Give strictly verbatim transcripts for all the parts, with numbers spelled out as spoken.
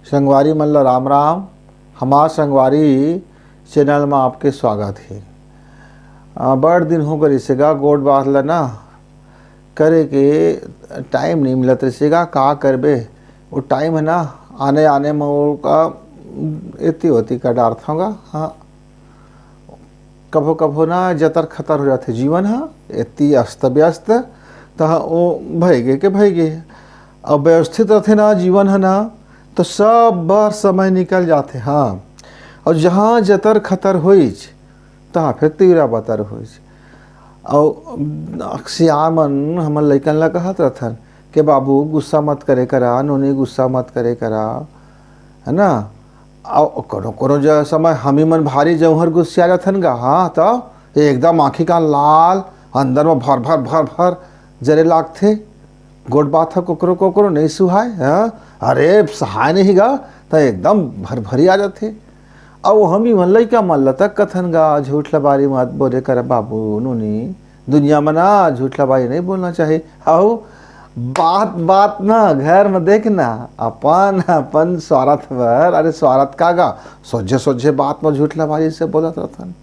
संगवारी मन ल राम राम। हमार संगवारी चैनल म आपके स्वागत हे। अ, बड़ दिन हो गे रिहिसे गा गोठ बात ल ना करे के, टाइम नइ मिलत रिहिसे गा, का करबे, वो टाइम हे ना, आने आने म ओका एती ओती कर डारथंव गा। हाँ, कभो कभो ना जतर खतर हो जाथे जीवन ह, एती अस्त व्यस्त, त ओ भय गे के भय गे। अब व्यवस्थित रथे ना जीवन ह ना, तो सब बर समय निकल जाथे। हाँ, और जहाँ जतर खतर होइच, तहाँ फिर तीरा बतर होइच। और अक्सियार मन हमन लइकन ला कहत रथन के बाबू गुस्सा मत करे करा, नोनी गुस्सा मत करे करा, है ना? अउ कोनो कोनो ज-, समय हमी मन भारी जौहर गुस्सिया जाथन गा, हाँ, त एकदम आँखी कान लाल, अंदर म भर भर भर भर जरे लागथे। गोठ बात ह कोकरो कोकरो नइ सुहाय, हाँ? अरे, सहाय नहीं गा, त एकदम भरभरी आ जाथे। अउ हमी मन लइका मन ल तक कथन गा, झूठ लबारी मत बोले कर बाबू नोनी, दुनिया म ना झूठ लबारी नहीं बोलना चाही। अउ बात बात ना घर म देखना, अपन अपन स्वार्थ बर, अरे स्वार्थ का गा, सोझे सोझे बात म झूठ लबारी से बोलत रथन।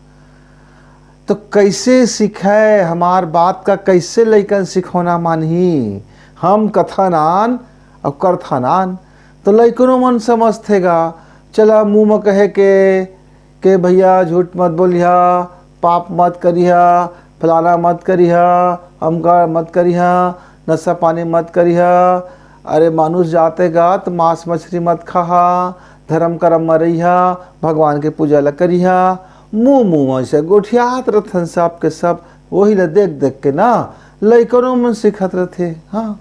तो कैसे सिखाए हमार बात का, कैसे लइकन सिखौना मानही? हम कथन आन अउ करथन आन, तो लइकनो मन समझथे गा। चला मुंह म कहे के, के भैया झूठ मत बोलिहा, पाप मत करिहा, फलाना मत करिहा, अमका मत करिहा, नशा पानी मत करिहा, अरे मानुष जाते गा त मांस मछली मत खाहा, धर्म कर्म म रहिहा, भगवान के पूजा ल करिहा। मुंह मुंह म से गोठियात रथन सब के सब, वही ल देख देख के ना लइकनो मन सीखत रथे। हाँ,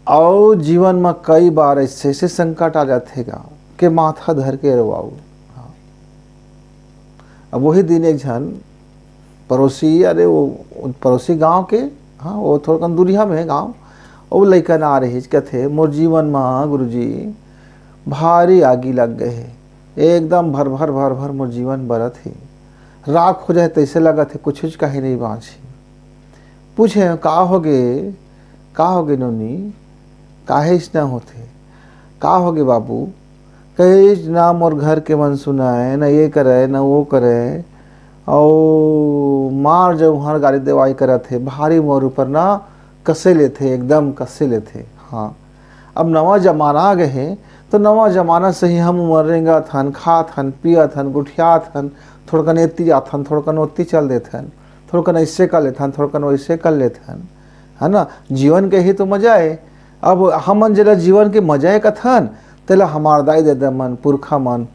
अउ जीवन म कई बार ऐसे ऐसे संकट आ जाथे गा के माथा धर के रोवाऊ। हाँ। अब वही दिन एक झन पड़ोसी, अरे वो पड़ोसी गांव के, हाँ, वो थोड़कन दूरिहा में हे गांव, वो लइकन आ रहिस, कथे, "मोर जीवन म गुरुजी भारी आगी लग गए हे, एकदम भर भर भर भर मोर जीवन बरत हे, राख हो जाए तैसे लगत हे, कुछ कुछ कहीं नहीं बांची।" पूछे, "का होगे, का होगे नोनी, काहे इसना होथे, का होगे बाबू?" कहिस, "ना मोर घर के मन सुनाए, ना ये करे, ना वो करे, अउ मार जौहर गारी देवाई करत हे, भारी मोर ऊपर ना कसे लेथे, एकदम कसे लेथे।" हाँ, अब नवा जमाना आ गए हे, तो नवा जमाना से ही हम उमर रेंगत हन, खात हन, पियत हन, गोठियात हन, थोड़कन एती जाथन, थोड़कन ओती चल देथन, थोड़कन ऐसे कर लेथन, थोड़कन वैसे कर लेथन, है ना? जीवन के ही तो मजा है। अब हमन जेला जीवन के मजा है कथन, तेला हमार दाई ददा मन, पुरखा मन,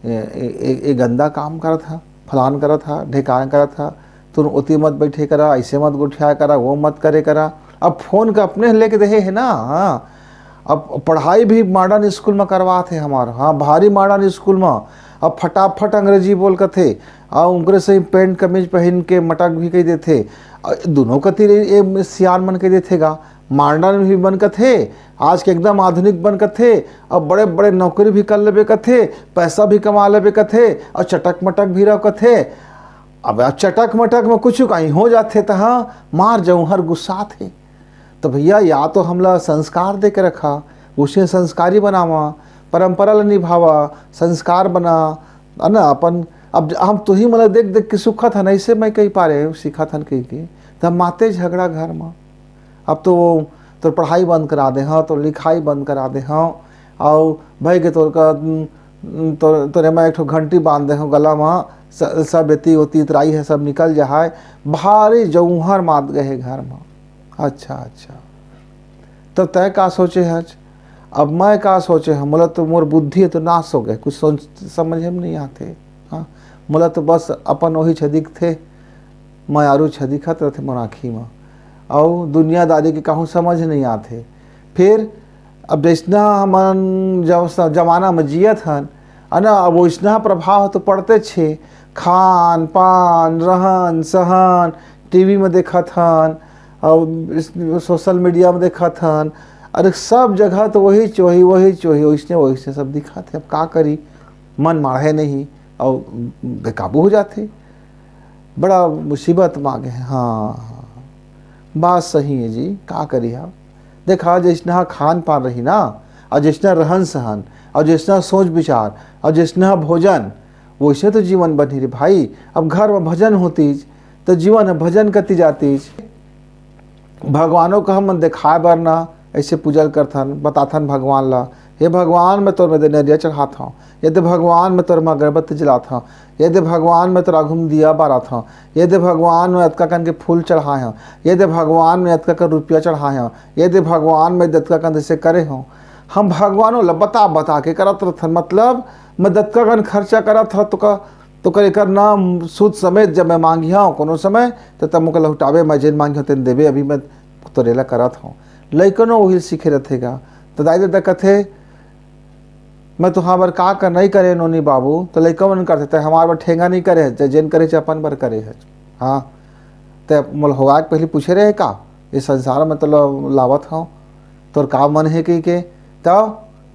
ए, ए, ए, ए गंदा काम करत हा, फलान करत हा, ढेकान करत हा, तुम ओती मत बैठे करा, ऐसे मत गोठिया करा, वो मत करे करा। अब फोन का अपने लेके देहे है ना, हाँ। अब पढ़ाई भी मॉडर्न स्कूल में करवात हे हमार, हाँ, भारी मॉडर्न स्कूल में। अब फटाफट अंग्रेजी बोल कथे, आ उनकरे से पैंट कमीज पहन के मटक भी कह देथे। आ, दोनों कति रे-, ए, सियान मन कह देथे गा, मॉडर्न भी बन कथे, आज के एकदम आधुनिक बन कथे, अब बड़े बड़े नौकरी भी कर लेबे कथे, पैसा भी कमा लेबे कथे, और चटक मटक भी रह कथे। अब चटक मटक में कुछ कहीं हो जाथे, तहाँ मार जौहर गुस्सात हे। तो भैया, या तो हमला संस्कार दे के रखा, उसे संस्कारी बनावा, परंपरा ला निभावा, संस्कार बना, है ना? अपन, अब हम तुही मन ला देख देख के सुखत हन, ऐसे मैं कही पारे सीखत हन कही के, तब माते झगड़ा घर में। अब तो वो तोर पढ़ाई बंद करा दे हव, तोर लिखाई बंद करा दे हव, अउ भाई के तोर का, तोर, तोरे मैं एक ठो घंटी बांध दे हव गला में, स-, सब एती ओती इतराई है, सब निकल जहाय, भारी जौहर मात गए घर में। अच्छा, अच्छा। तो तय का सोचे हच? अब मैं का सोचे हूँ, मोला तो मोर बुद्धि तो नाश हो गए, कुछ सोच समझ में नहीं आते। हाँ, मोला तो बस अपन वही छ दिखथे, मयारू छ दिखत रहथे मोर आँखी में, अउ दुनियादारी के कहूँ समझ नहीं आते। फिर अब जैसना हमन जब स-, जमाना में जियत हन, है ना, अब वैसना प्रभाव तो पड़ते छे। खान पान, रहन सहन, टीवी में देखत हन, अब इस सोशल मीडिया में देखत हन, अरे सब जगह तो वही चोही, वही चोही, वैसने वैसने सब दिखत हे। अब का करी, मन माढ़े नहीं, और बेकाबू हो जाथे। बड़ा मुसीबत में आ गए हैं। हाँ, हाँ, बात सही है जी, का करी हम। देखा, जैसना खान पान रही ना, और जैसना रहन सहन, अउ जइसना सोच विचार अउ जइसना भोजन, वइसने तो जीवन बनही रे भाई। अब घर म भजन होतिस, त जीवन ह भजन कति जातिस। भगवानो का हमन देखाय बर ना अइसे पूजा करथन, बताथन भगवान ला, "हे भगवान, मैं तोर में दे नरिया चढ़ात हंव, ये दे भगवान, मैं तोर में अगरबत्ती जलात हंव, ये दे भगवान, मैं तोर आघू में दिया बारत हंव, ये दे भगवान, मैं अतका कन के फूल चढ़ाय हंव, ये दे भगवान, मैं अतका कन रुपया चढ़ाय हंव, ये दे भगवान, मैं अतका कन अइसे करे हंव।" हम भगवानो ला बता बता के करत रथन, मतलब, मैं दतका कन खर्चा करत हंव, तो का, तो कर एकर नाम सूद समेत जब मैं मांगिहंव कोनो समय, त तब मोके लहुटाबे, मैं जेन मांगिहंव तेन देबे, अभी मैं तोरे ला करत हंव। लइकनो उही सीखे रथे गा। त दाई ददा कथे, "मैं तुहां बर का कर नइ करे नोनी बाबू?" त लइका मन करथे, "तैं हमार बर ठेंगा नइ करे हस, तैं जेन करे हस अपन बर करे हस।" हां, तैं मोला होवाय के पहिली पूछे रहे का? ये संसार में तोला लावत हंव, तोर का मन हे कहिके? त,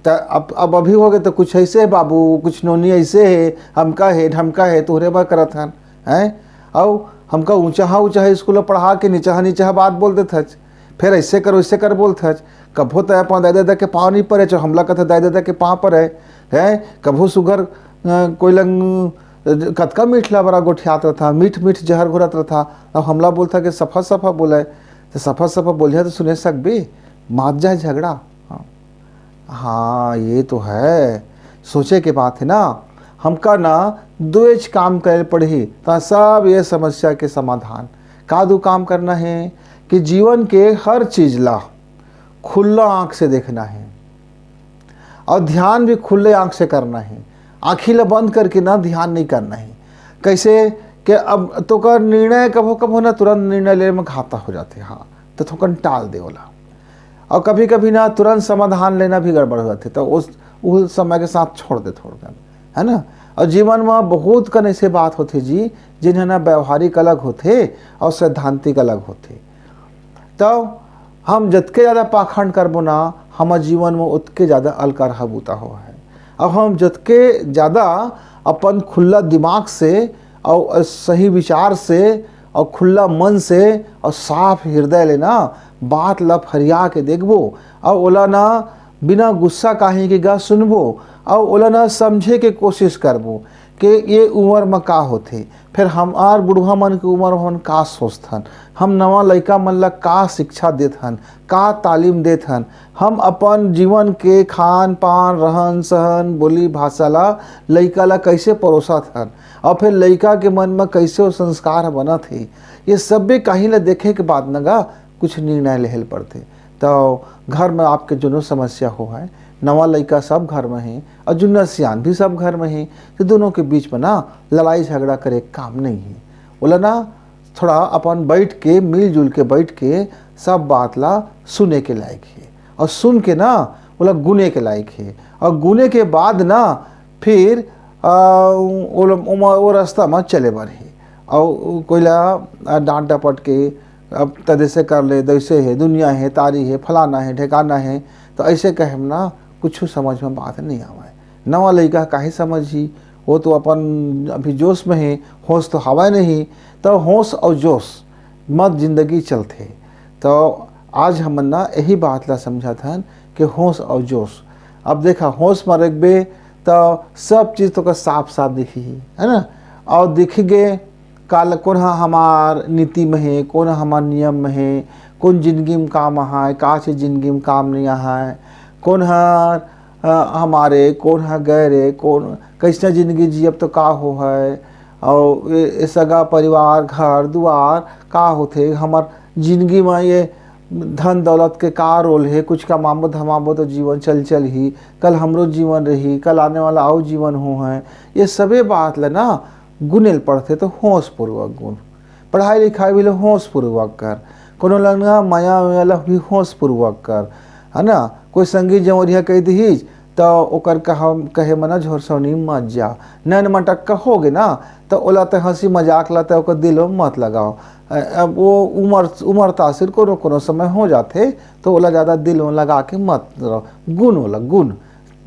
त अब, अब अभी होगे त कुछ अइसे हे बाबू, कुछ नोनी अइसे हे, हमका हे, ढमका हे, तोहरे बर करत हन, हैं? अउ हमका ऊंचाहा ऊंचाहा स्कूल में पढ़ा के नीचाहा नीचाहा बात बोल देथच, फेर अइसे कर, वइसे कर बोलथच। कभू तैं अपन दाई ददा के पांव नइ परे, चो हमला कथे दाई ददा के पांव परे, हैं? कभू सुघर, अ, कोई लंग, अ, कतका मीठ लबरा गोठियात रथा, मीठ मीठ जहर घोरत रथा, अउ हमला बोलथा के सफा सफा बोले, त सफा सफा बोलिहा त सुने सकबे, मात जाय झगड़ा। हां। हां, ये तो है, सोचे के बात हे ना। हमका ना दुएच काम करे पड़ही, त सब ये समस्या के समाधान। का दू काम करना हे कि जीवन के हर चीज ला खुल्ला आंख से देखना हे अउ ध्यान भी खुल्ले आंख से करना हे। आंखी ला बंद करके ना ध्यान नइ करना हे। कइसे कि अब तोकर निर्णय कभो कभो ना तुरंत निर्णय लेवे में घाटा हो जाथे, हां, त थोकन टाल दे ओला। अउ कभी-कभी ना तुरंत समाधान लेना भी गड़बड़ हो जाथे, त उस, उस समय के साथ छोड़ दे थोड़कन, है ना? अउ जीवन म बहुत कन अइसे बात होथे जी, जिन ह ना व्यावहारिक अलग होथे अउ सैद्धांतिक अलग होथे। त हम जतके जादा पाखंड करबो ना, हमर जीवन म ओतके जादा अलकरहा बूता होवय। अउ हम जतके जादा अपन खुल्ला दिमाग से अउ सही विचार से अउ खुल्ला मन से अउ साफ हिरदय ले ना बात ल फरिया के देखबो अउ ओला ना बिना गुस्सा काहे के गा सुनबो अउ ओला ना समझे के कोशिश करबो के ये उमर म का होथे, फेर हमार बुढ़वा मन के उमर म हमन का सोचथन, हम नवा लइका मन ल का शिक्षा देथन, का तालीम देथन, हम अपन जीवन के खान पान, रहन सहन, बोली भाषा ला, लइका ला कइसे परोसत हन, अउ फेर लइका के मन म कइसे वो संस्कार ह बनत हे, ये सब्बे काही ला देखे के बाद न गा कुछ निर्णय लेहे ल पड़थे। त घर म आपके जोनो समस्या होवय, नवा लइका सब घर म हे अउ जुन्ना सियान भी सब घर म हे, त दूनों के बीच म ना लड़ाई झगड़ा करे के काम नइ हे। ओला ना थोड़ा अपन बइठ के, मिलजुल के बइठ के सब बात ला सुने के लायक हे, अउ सुन के ना ओला गुने के लायक हे, अउ गुने के बाद ना फिर, आ, ओ, ओ, ओ रस्ता म चले बर हे। अउ कोई ला, आ, डांट डपट के, "अब त जइसे कर ले, जइसे हे, दुनिया हे, तारी हे, फलाना हे, ढेकाना हे," त अइसे कहे म ना कुछु समझ म बात नइ आवय। नवा लइका ह काहे समझही, वो तो अपन अभी जोश म हे, होश तो हवय नहीं, त होश अउ जोश म जिंदगी चलथे। त आज हमन ना यही बात ला समझत हन कि होश अउ जोश। अब देखा, होश म रखबे त सब चीज तोका साफ साफ दिखही, है ना? अउ दिख गे, काल कोन ह हमार नीति म हे, कोन ह हमार नियम म हे, कोन जिंदगी म काम आहाय, का चीज जिंदगी म काम नइ आहाय, कोन ह अ, हमारे, कोन ह गए रे, कोन, कइसना जिंदगी जियब तो का होहय, अउ ए, ए सगा परिवार, घर दुआर का होथे, हमर जिंदगी म ये धन दौलत के का रोल हे, कुछ कमाबो धमाबो तो जीवन चल चलही, कल हमरो जीवन रही, कल आने वाला अउ जीवन होहय, ये सबे बात ल ना गुने ल पड़थे तो होशपूर्वक गुन। पढ़ाई लिखाई भी ल होशपूर्वक कर, कोनो ल ना मया वया ल भी होशपूर्वक कर, है ना? कोई संगी जंवरिया कहि दिहिस, त ओकर कहा, कहे म ना झोरसौनी मत जा। नैन मटक्का होगे ना, त ओला त हंसी मजाक ला त ओकर दिल म मत लगाव। अ, अब वो उमर, उमर तासिर कोनो, कोनो समय हो जाथे, त ओला जादा दिल म लगा के मत रहो। गुन ओला, गुन।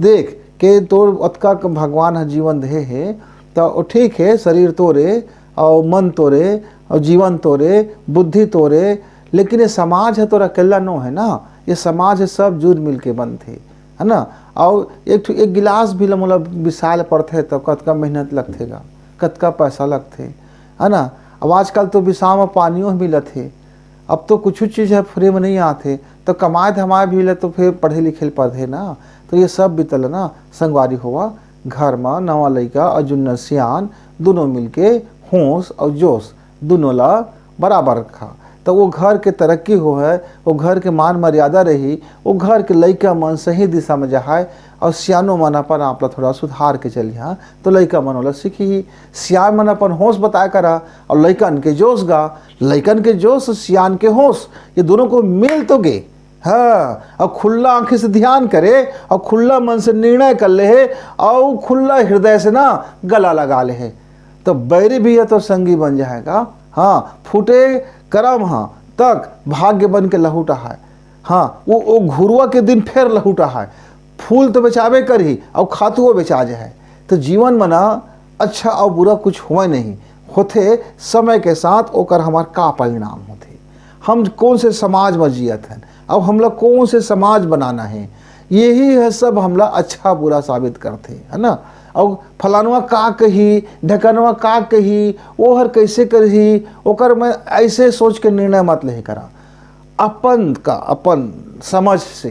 देख के तोर ओतका क भगवान ह जीवन दे हे, त ओ ठीक हे, शरीर तोरे, अउ मन तोरे, अउ जीवन तोरे, बुद्धि तोरे, लेकिन ये समाज ह तोर अकेल्ला नो हे ना, ये समाज ह सब जुल मिल के बनथे। है ना। अउ एक ठो, एक गिलास भी ल मोला बिसाए ल पड़थे, त कतका मेहनत लगथे गा, कतका पैसा लगथे, है ना। अब आजकल तो बिसाव म पानियो ह मिलत हे, अब तो कुछ चीज ह फ्री म नइ आत हे, त कमाए धमाए भी ल तो फिर पढ़े लिखे ल पड़थे ना। तो ये सब बीतल ना संगवारी होवा, घर म नवा लइका अउ जुन्ना सियान दुनों मिलके होश अउ जोश दुनों ला बराबर रखा, त वो घर के तरक्की होहे, वो घर के मान मर्यादा रही, वो घर के लइका मन सही दिशा में जाहय, अउ सियानो मन अपन आप ला थोड़ा सुधार के चलिहा, तो लइका मन ओला सीखही। सियान मन अपन होश बताए करा, अउ लइकन के जोश गा, लइकन के जोश, सियान के होश, ये दोनों को मिल तो गे। हाँ, अउ खुल्ला आंखी से ध्यान करे, अउ खुल्ला मन से निर्णय कर लेहे, अउ खुल्ला हृदय से ना गला लगा लेहे, तो बैरी भी है तो संगी बन जाएगा। हाँ, फूटे करम हा तक भाग्य बन के लहुट आहाय। हाँ, वो, वो घुरुआ के दिन फेर लहुट आहाय। फूल तो बेचाबे करही, अउ खातुओ बेचा जाए। तो जीवन में ना अच्छा अउ बुरा कुछ होवय नहीं, होथे समय के साथ ओकर हमार का परिणाम होथे, हम कौन से समाज में जियत हन, अब हमला कौन से समाज बनाना है, यही है सब हमला अच्छा बुरा साबित करथे, है ना। अउ फलानवा का कही, ढकनवा का कही, वो हर कैसे करही, ओकर में ऐसे सोच के निर्णय मत लेहे करा। अपन का, अपन समझ से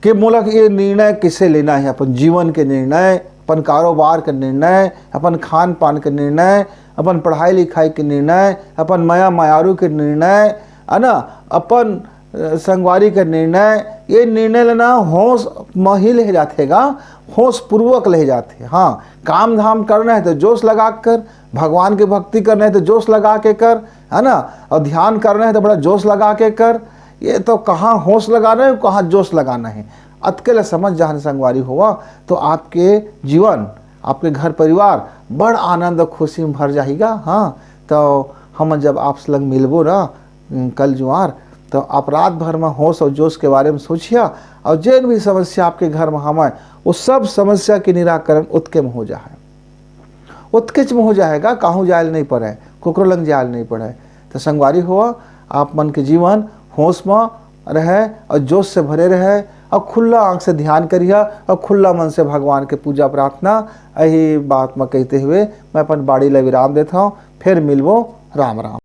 कि मोला ये निर्णय किसे लेना है, अपन जीवन के निर्णय, अपन कारोबार के निर्णय, अपन खान पान के निर्णय, अपन पढ़ाई लिखाई के निर्णय, अपन मया मयारू के निर्णय, है ना, अपन अ, संगवारी के निर्णय, ये निर्णय लेना होश म ही ले जाथे गा, होश पूर्वक ले जाथे। हाँ, काम धाम करना है तो जोश लगा के कर, भगवान की भक्ति करना है तो जोश लगा के कर, है ना, और ध्यान करना है तो बड़ा जोश लगा के कर। ये तो कहाँ होश लगाना है, कहाँ जोश लगाना है, अतके ला समझ जाहन संगवारी होवा, तो आपके जीवन, आपके घर परिवार बड़ आनंद और खुशी में भर जाहीगा। हाँ, तो हम जब आप संग मिलबो ना, उम, कल जुआर, तो आप रात भर में होश और जोश के बारे में सोचिया, और जेन भी समस्या आपके घर में हवय, वो सब समस्या के निराकरण ओतके में हो जाए, ओतकेच में हो जाएगा, कहूँ जाए ल नहीं पड़े, कोकरो लंग जाए ल नहीं पड़े। तो संगवारी हो, आप मन के जीवन होश में रहे और जोश से भरे रहे, और खुला आंख से ध्यान करिया और खुला मन से भगवान के पूजा प्रार्थना। यही बात में कहते हुए मैं अपन बाड़ी ला विराम देता हूँ। फिर मिलबो। राम राम।